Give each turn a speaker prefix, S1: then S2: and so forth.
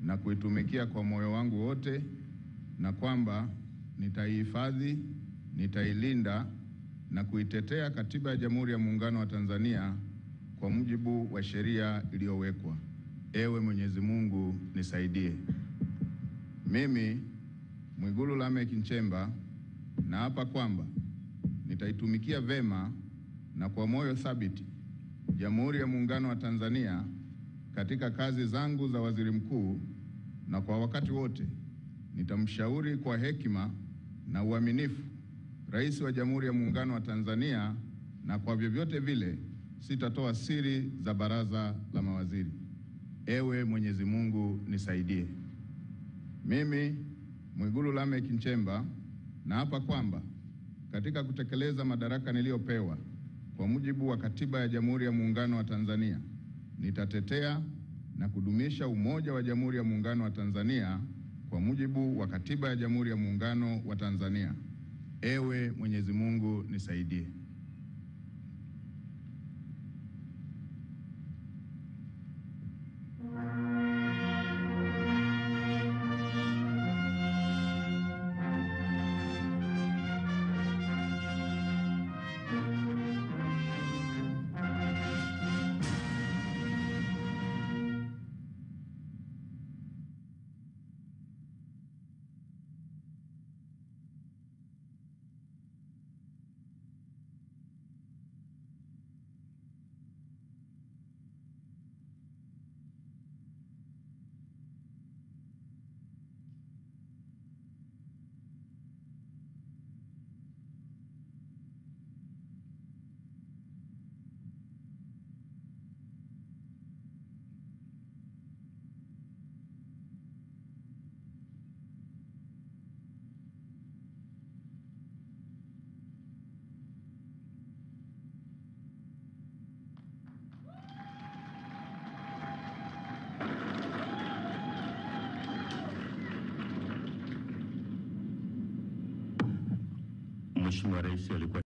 S1: na kuitumikia kwa moyo wangu wote, na kwamba nitaihifadhi, nitailinda na kuitetea Katiba ya Jamhuri ya Muungano wa Tanzania kwa mujibu wa sheria iliyowekwa. Ewe Mwenyezi Mungu nisaidie. Mimi Mwigulu Lameck Nchemba naapa kwamba nitaitumikia vema na kwa moyo thabiti Jamhuri ya Muungano wa Tanzania katika kazi zangu za Waziri Mkuu, na kwa wakati wote nitamshauri kwa hekima na uaminifu Rais wa Jamhuri ya Muungano wa Tanzania, na kwa vyovyote vile sitatoa siri za baraza la mawaziri. Ewe Mwenyezi Mungu nisaidie. Mimi Mwigulu Lameck Nchemba naapa kwamba katika kutekeleza madaraka niliyopewa kwa mujibu wa Katiba ya Jamhuri ya Muungano wa Tanzania, nitatetea na kudumisha umoja wa Jamhuri ya Muungano wa Tanzania kwa mujibu wa Katiba ya Jamhuri ya Muungano wa Tanzania. Ewe Mwenyezi Mungu nisaidie.
S2: Mheshimiwa Rais alikuwa